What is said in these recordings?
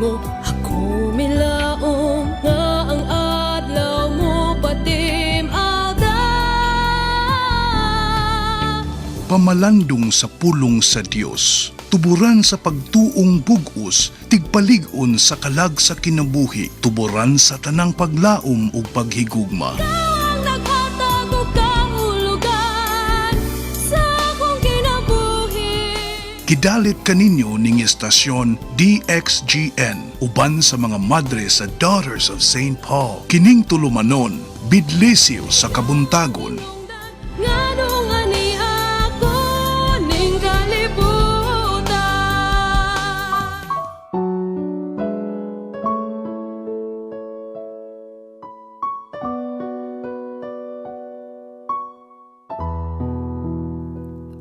Nimo. Ako milaom nga ang adlaw mo patim-ada. Pamalandong sa pulong sa Dios, tuburan sa pagtuong bug-os, tigpalig-on sa kalag sa kinabuhi, tuburan sa tanang paglaom ug paghigugma. Ang naghatag og kahulugan sa akong kinabuhi. Gidalit kaninyo ning estasyon DXGN uban sa mga madre sa Daughters of St. Paul. Kining tulumanon, bidlisiw sa kabuntagon. Nganong ani ako ning kalibutan?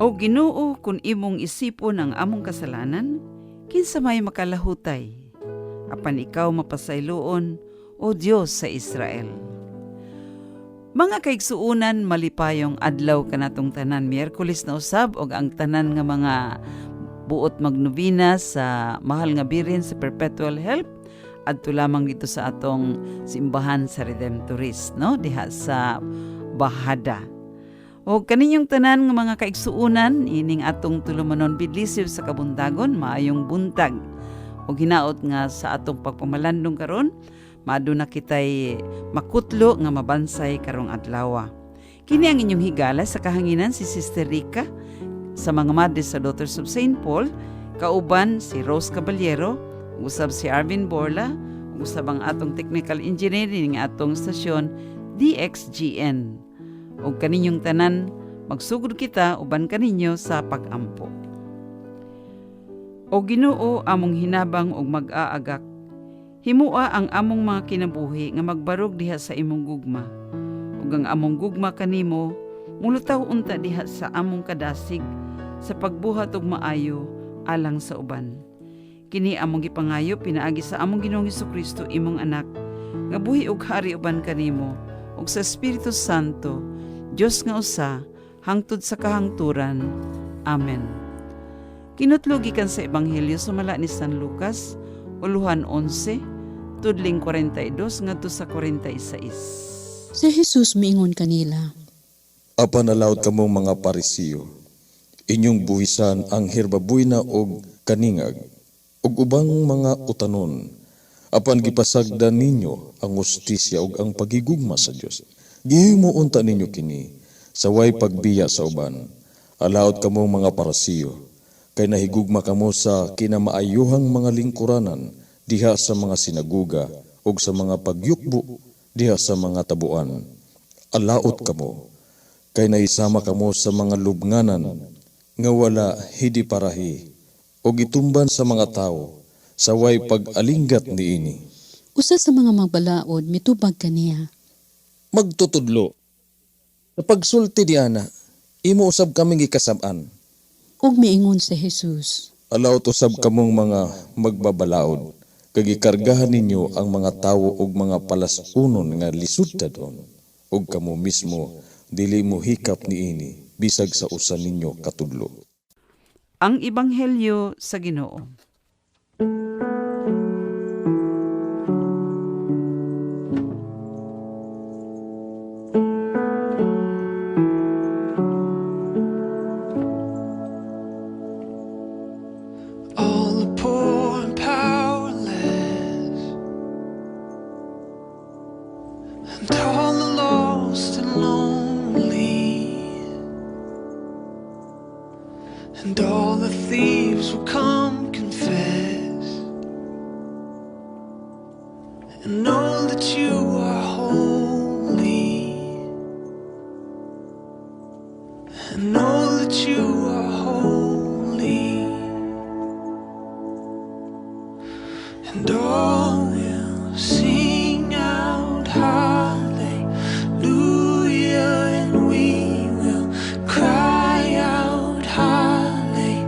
O Ginoo, kung imong isipon ang among kasalanan, kinsa may makalahutay? Apan ikaw mapasayloon, O Dios sa Israel. Mga kaigsuunan, malipayong adlaw kanatong tanan, Miyerkules na usab og ang tanan nga mga buot magnobina sa Mahal nga Birhen sa Perpetual Help adto lamang dito sa atong simbahan sa Redemptorist, no, diha sa Bahada. O kaninyong tanan nga mga kaigsuunan, ining atong tulumanon bidlisiw sa kabuntagon, maayong buntag. O hinaot nga sa atong pagpamalandong karon, maaduna kitay makutlo nga mabansay karong adlaw. Kini ang inyong higala sa kahanginan, si Sister Rica sa mga madre sa Daughters of St. Paul, kauban si Rose Caballero, usab si Arvin Borla, usab ang atong technical engineering nga atong stasyon DXGN. Og kaninyong tanan, magsugod kita uban kaninyo sa pagampo. O Ginoo, among hinabang ug mag-aagak, himua ang among mga kinabuhi nga magbarog diha sa imong gugma. Ug ang among gugma kanimo mulutaw unta diha sa among kadasig sa pagbuhat og maayo alang sa uban. Kini among gipangayo pinaagi sa among Ginoong Kristo, imong anak, nga buhi ug hari uban kanimo ug sa Espiritu Santo, Dios nga usa, hangtod sa kahangturan. Amen. Kinutlo gikan sa Ebanghelyo sumala ni San Lucas, uluhan 11, tudling 42 ngadto sa 46. Si Jesus miingon kanila, Apan alawd kamong mga Parisiyo, inyong buhisan ang herbabuina og kaningag, ug ubang mga utanon. Apan gipasagdan ninyo ang hustisya ug ang pagigugma sa Dios. Gihimo unta ninyo kini sa way pagbiya sa uban. Alaot kamong mga Parisiyo, kay nahigugma kamo sa kinamaayuhang mga lingkuranan diha sa mga sinaguga ug sa mga pagyukbo diha sa mga tabuan. Alaot kamo, kay nahisama kamo sa mga lubnganan nga wala hidi parahi o gitumban sa mga tawo sa way pag-alinggat niini. Usa sa mga magbalaod mitubag kaniya, Magtutudlo, sa pagsulti di ana, imo usab kaming gikasab-an. Ug miingon si Jesus, Alaot usab kamong mga magbabalaod, kag gikargahan ninyo ang mga tawo og mga palas-unon nga lisod dadon, ug kamo mismo dili mo hikap niini bisag sa usa ninyo katudlo. Ang Ebanghelyo sa Ginoo. All the poor and powerless, and all the lost and lonely, and all the thieves will come confess, and know that you are holy, and know that you are holy. And all will sing out hallelujah, and we will cry out hallelujah.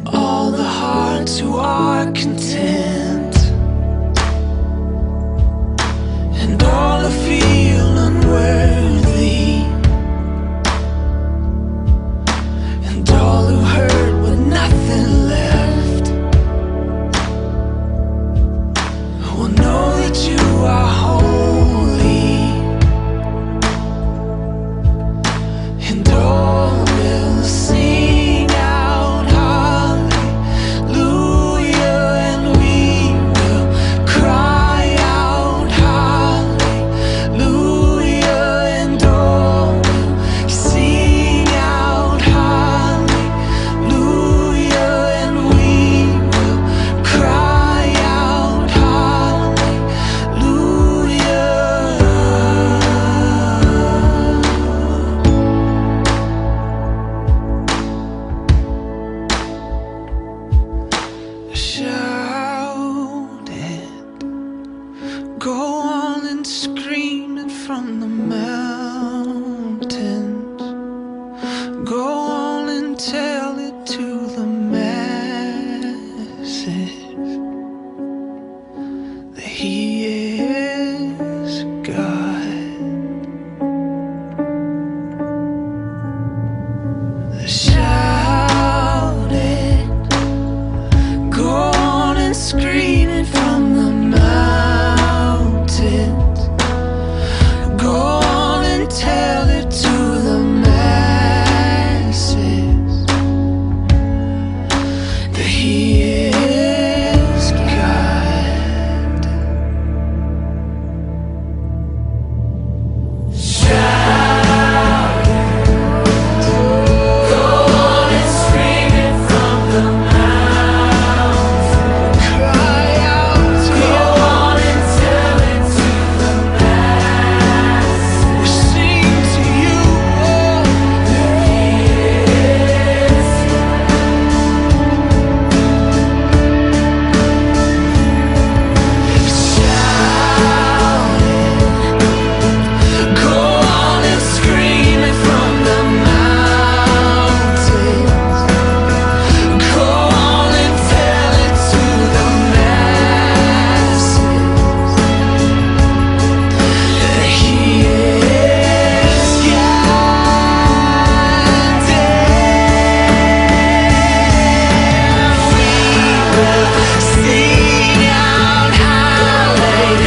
All the hearts who are content Masses that He is God. Shout it, go on and scream it from the mountains. Go on and tell it to the masses that He is God. Shout, go on and scream it from the mountains. Cry out, go on and tell it to the masses. We sing to you, oh, that He is. Shout it. Go on and scream it from the mountains. Go on and tell it to the masses that He is God. And we will sing out hallelujah,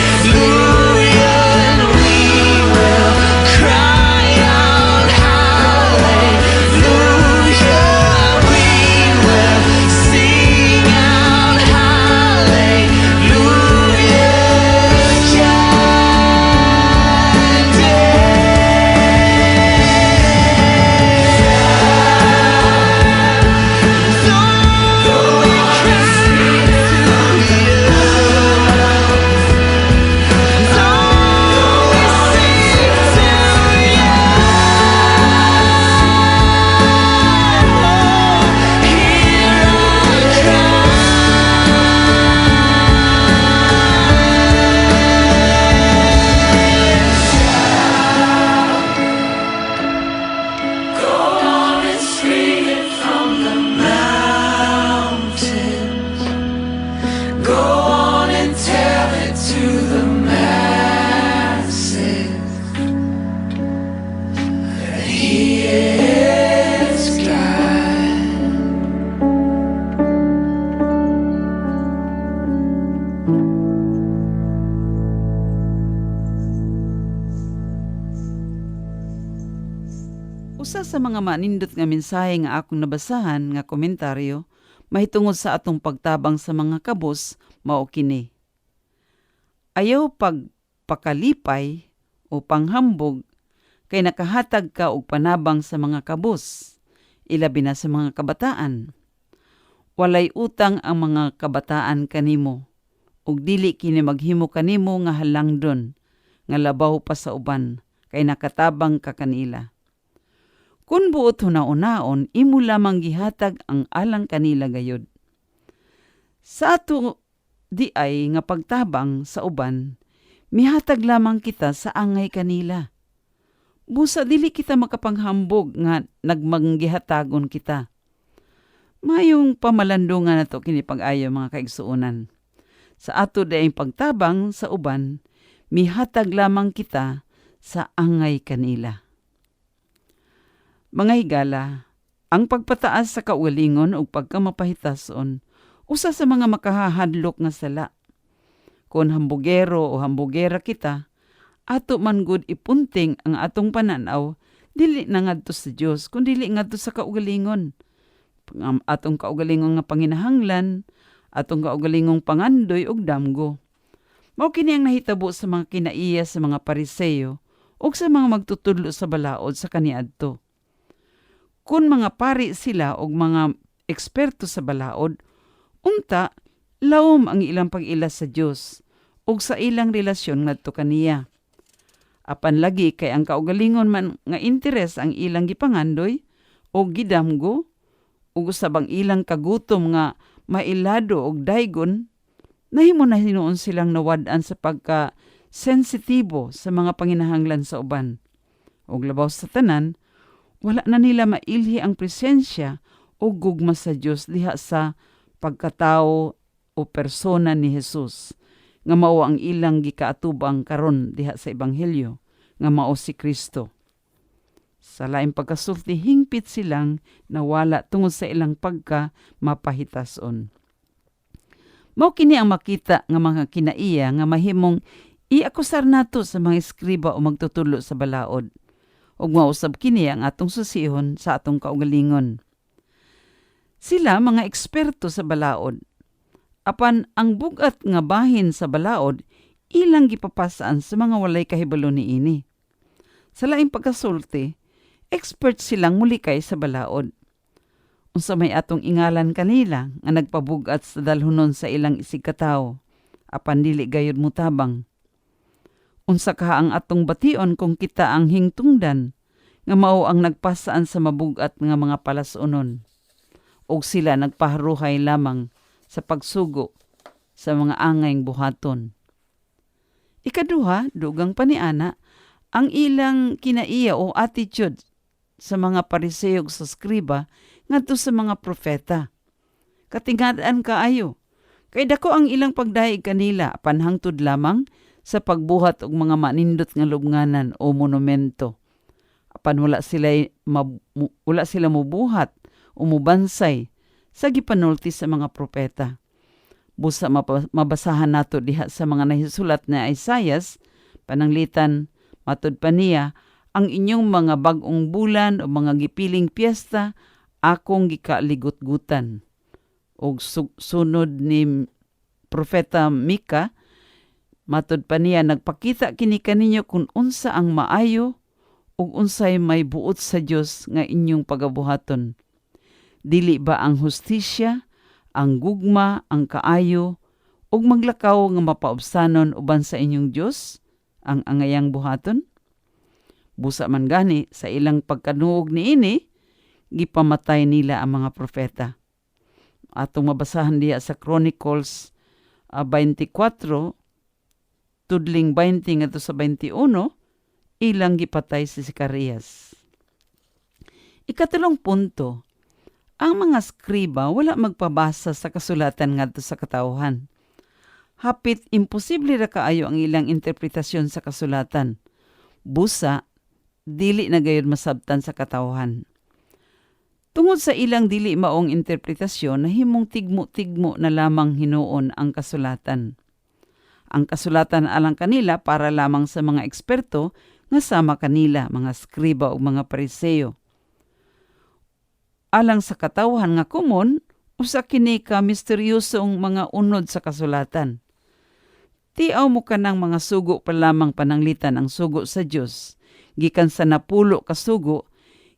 and we will cry out hallelujah. We will sing out hallelujah. Though we cry to you, though we sing to you, hear our cry. Go on and scream it from the mountains. Go on and tell it to the masses that He is God. Usa sa mga manindot nga mensahe nga akong nabasahan nga komentaryo mahitungod sa atong pagtabang sa mga kabos mao kini. Ayaw pagpakalipay o panghambog kay nakahatag ka og panabang sa mga kabos, ilabi na sa mga kabataan. Walay utang ang mga kabataan kanimo ug dili kini maghimo kanimo nga halangdon nga labaw pa sa uban kay nakatabang ka kanila. Kun buot hunaonaon, imo lamang gihatag ang alang kanila gayod. Sa ato di ay nga pagtabang sa uban, mihatag lamang kita sa angay kanila. Busa dili kita makapanghambog nga nagmanggihatagon kita. Mayong pamalandungan nato kini pag-ayo, mga kaigsuonan. Sa ato diayng pagtabang sa uban, mihatag lamang kita sa angay kanila. Mga higala, ang pagpataas sa kaugalingon ug pagkamapahitason usa sa mga makahahadlok nga sala. Kon hambugero o hambugera kita, ato man gud ipunting ang atong pananaw dili na ngadto sa Dios kun dili ngadto sa kaugalingon. Ang atong kaugalingong nga panginahanglan, atong kaugalingong pangandoy ug damgo. Mao kini ang nahitabo sa mga kinaiya sa mga Pariseo ug sa mga magtutudlo sa balaod sa kaniadto. Kun mga pari sila og mga eksperto sa balaod, unta lawom ang ilang pag-ila sa Dios ug sa ilang relasyon ngadto kaniya. Apan lagi kay ang kaugalingon man nga interes ang ilang gipangandoy o gidamgo ug usab ang ilang kagutom nga mailado og daygon, nahimo na hinuon silang nawad-an sa pagka sensitibo sa mga panginahanglan sa uban. Ug labaw sa tanan, wala na nila mailhi ang presensya o gugma sa Dios diha sa pagkatao o persona ni Jesus nga mao ang ilang gikaatubang karon diha sa ebanghelyo nga mao si Kristo. Sa laing pagkasulti, hingpit silang nawala tungod sa ilang pagka mapahitason. Mao kini ang makita nga mga kinaiya nga mahimong iakusar nato sa mga eskriba o magtutudlo sa balaod. Ug mausab kini ang atong susihon sa atong kaugalingon. Sila mga eksperto sa balaod. Apan ang bugat nga bahin sa balaod ilang gipapasaan sa mga walay kahibalo niini. Sa laing pagkasulti, expert silang mulikay sa balaod. Unsa may atong ingalan kanila nga nagpabugat sa dalhunon sa ilang isigkatawo, apan dili gayud mutabang? Unsa kaha ang atong bation kung kita ang hingtungdan nga mao ang nagpasaan sa mabugat nga mga palasunon, ug sila nagpaharuhay lamang sa pagsugo sa mga angayng buhaton? Ikaduha, dugang paniana, ang ilang kinaiya o attitude sa mga Pariseo ug sa skriba ngadto sa mga propeta. Katingad-an kaayo. Kay dako ang ilang pagdayeg kanila apan hangtod lamang sa pagbuhat og mga manindot nga lubnganan o monumento. Apan wala sila mubuhat o mubansay sa gipanulti sa mga propeta. Busa mabasahan nato diha sa mga nahisulat na Isaias, pananglitan matud pa niya, "Ang inyong mga bag-ong bulan o mga gipiling piyesta akong gikaligot-gutan." Og sunod ni Propeta Mika, matud pa niya, "Nagpakita kini kaninyo kung unsa ang maayo ug unsay may buot sa Dios nga inyong pagabuhaton. Dili ba ang hustisya, ang gugma, ang kaayo ug maglakaw nga mapaubsanon uban sa inyong Dios ang angayang buhaton?" Busa man gani sa ilang pagkanuog niini, gipamatay nila ang mga propeta. Atong mabasahan diha sa Chronicles 24 tudling 20 ngadto sa 21, ilang gipatay si Zacarias. Ikatulong punto, ang mga skriba wala magpabasa sa kasulatan ngadto sa katawhan. Hapit imposible ra kaayo ang ilang interpretasyon sa kasulatan. Busa, dili na gayud masabtan sa katawhan. Tungod sa ilang dili maong interpretasyon, nahimong tigmo-tigmo na lamang hinuon ang kasulatan. Ang kasulatan alang kanila para lamang sa mga eksperto nga sama kanila, mga skriba o mga Pariseo. Alang sa katawhan nga komon, usa kini ka misteryosong mga unod sa kasulatan. Tiaw mo kanang mga sugo pa lamang, pananglitan ang sugo sa Dios. Gikan sa 10 ka sugo,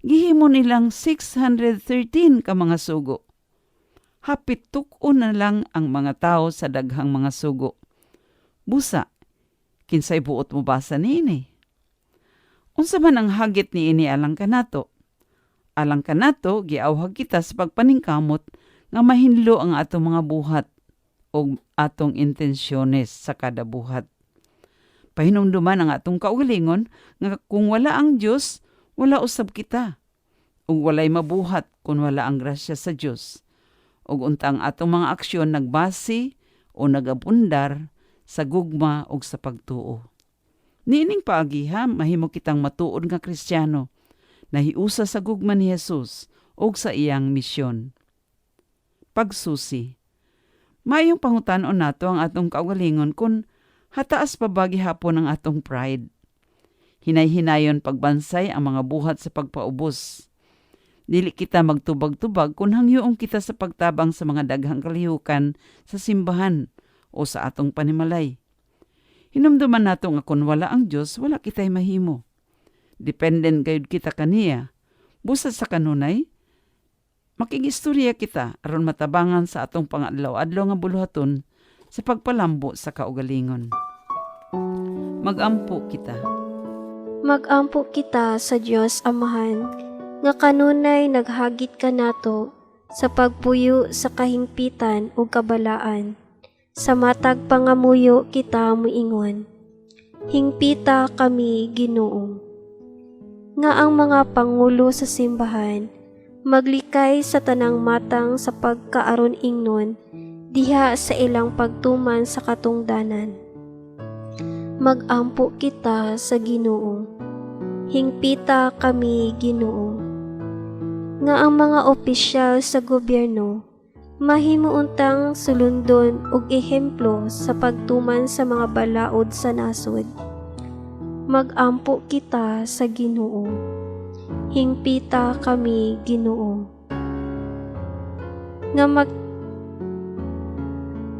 gihimo nilang 613 ka mga sugo. Hapit tuk-on na lang ang mga tao sa daghang mga sugo. Busa, kinsay buot mo basa niini? Unsa man ang hagit niini alang kanato? Alang kanato, giawhag kita sa pagpaningkamot nga mahinlo ang atong mga buhat o atong intensyones sa kada buhat. Pahinumduman ang atong kaugalingon nga kung wala ang Dios, wala usab kita. Ug walay mabuhat kung wala ang grasya sa Dios. Ug unta ang atong mga aksyon nagbase o nagabundar sa gugma ug sa pagtuo. Niining paagiha, mahimo kitang matuod nga Kristiyano, nahiusa sa gugma ni Jesus ug sa iyang misyon. Pagsusi. Maayong pangutan-on nato ang atong kaugalingon kung hataas pa ba gihapon ang atong pride. Hinay-hinayon pagbansay ang mga buhat sa pagpaubos. Dili kita magtubag-tubag kung hangyoong kita sa pagtabang sa mga daghang kalihukan sa simbahan o sa atong panimalay. Hinumduman nato nga kung wala ang Dios, wala kita'y mahimo. Dependent gayud kita kaniya. Busa sa kanunay, makigistorya kita aron matabangan sa atong pangadlaw-adlaw nga buluhaton sa pagpalambo sa kaugalingon. Magampo kita. Magampo kita sa Dios Amahan, nga kanunay naghagit kanato sa pagpuyo sa kahingpitan ug kabalaan. Sa matag pangamuyo kita moingon, "Hingpita kami, Ginoo." Nga ang mga pangulo sa simbahan maglikay sa tanang matang sa pagkaaron ingnon. diha sa ilang pagtuman sa katungdanan. Magampo kita sa Ginoo. Hingpita kami, Ginoo. Nga ang mga opisyal sa gobyerno mahimountang sulundon og ehemplo sa pagtuman sa mga balaod sa nasod. Magampo kita sa Ginoo. Hingpita kami, Ginoo.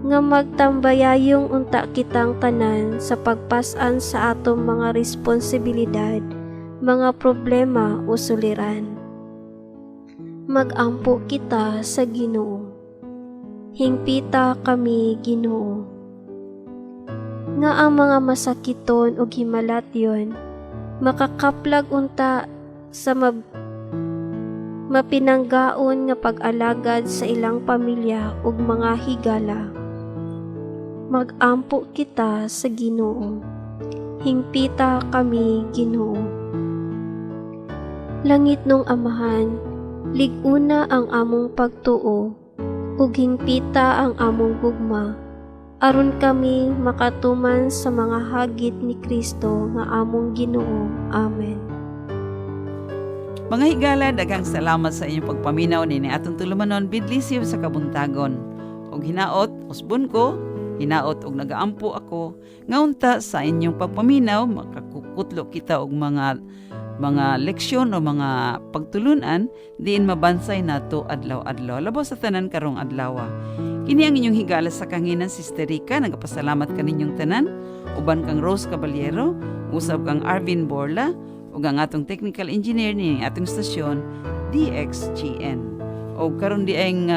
Nga magtambayayong unta kitang tanan sa pagpas-an sa atong mga responsibilidad, mga problema o suliran. Magampo kita sa Ginoo. Hingpita kami, Ginoo. Nga ang mga masakiton ug himalatyon makakaplag unta sa mapinanggaon nga pag-alagad sa ilang pamilya ug mga higala. Magampo kita sa Ginoo. Hingpita kami, Ginoo. Langit nung Amahan, lig-una ang among pagtuo ug hingpita ang among gugma aron kami makatuman sa mga hagit ni Kristo nga among Ginoo. Amen. Mga higala, daghang salamat sa inyong pagpaminaw nini atong tulumanon bidlisiw sa kabuntagon. Og hinaot, usbon ko, hinaot og nagaampo ako, nga unta sa inyong pagpaminaw makakukutlo kita og mga leksyon o mga pagtulunan diin mabansay nato adlaw-adlaw. Labaw sa tanan karong adlaw. Kini ang inyong higala sa kanginan, Sister Rica, nagapasalamat kaninyong tanan, uban kang Rose Caballero, usab kang Arvin Borla, ug ang atong technical engineer ni atong estasyon DXGN. O karon di ang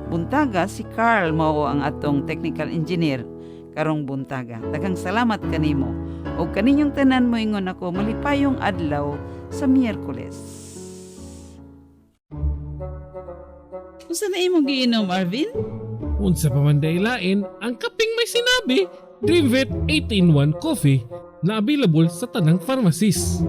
buntaga si Carl mao ang atong technical engineer karong buntaga. Daghang salamat kanimo. Og kaninyong tanan moingon ako malipayong adlaw sa Miyerkules. Unsa na imong giinom, Arvin? Unsa pa man daylain ang kaping may sinabi, Dreamvet 8-in-1 Coffee na available sa tanang pharmacies.